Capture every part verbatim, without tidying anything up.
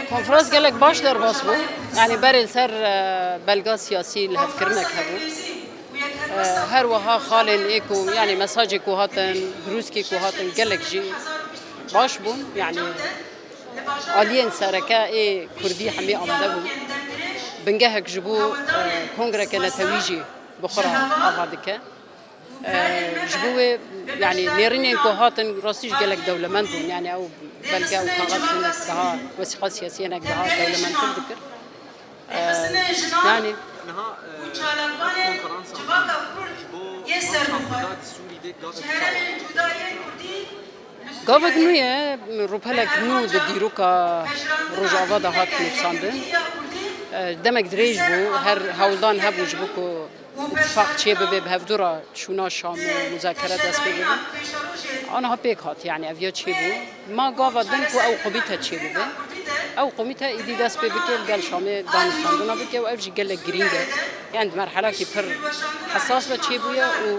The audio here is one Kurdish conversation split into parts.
Konferans gelek baş derbas bû. Yanî berê li ser e, belga siyasî lihevkirinek hebû. E, Her wiha xalên ê ku, yanî mesajê ku hatin, brûskê ku hatin gelek jî baş bûn. Yanî aliyên sereke ê kurdî hemî amade bûn. Bingehek ji bo e, kongreke netewî jî bi xwe re ava dike. Ji bo wê, yanî nêrînên ku hatin rastî jî gelek dewlemend bûn. Yanî ew belge û kaxez hinek daha, wesîqa siyasî hinek daha dewlemendtir dikir. Yanî Niha e, ev konferansa ji bo başnaxweda di Sûrî de gavek çawa? Gavek nû ye, rûpelek nû di dîroka Rojava de hat nivîsandin. Demek dirêj bû, her hewldan hebû ji bo ku îtifaq çêbibe, bi hevdû re çûna Şam û muzakere dest pê bibin. Aniha pêk hat, yanî ev ya çêbû. Ma gava din ku ew komîte çêbibe. Ew komîte êdî dest pê bike, li gel Şamê danûstandina bike û ev jî gelek girîng e. Yanî di merhelakî pir hesas ve çêbûye û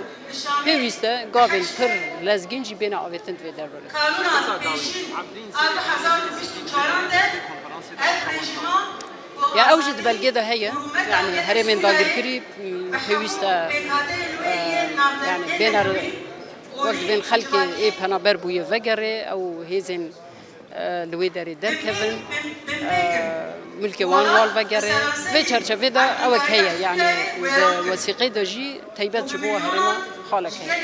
pêwîst e gavên pir lezgîn jî bêne avêtin di vê derbarê. Kanûna pêşî a du hezar û bîst û çar de ev rejîma Ya ew jî di belgê de heye. Yanî herêmên dagirkirî, m, pêwîst e, e, yanî bêne re, wek dibên xelkê ê penaber bûye vegerê, ew hêzên, e, li wê derê derkevin, e, milkê wan wal vegerê. Vê çerçevê de ewek heye, yanî di wesîqê de jî teybet ji bo herêma xalek heye.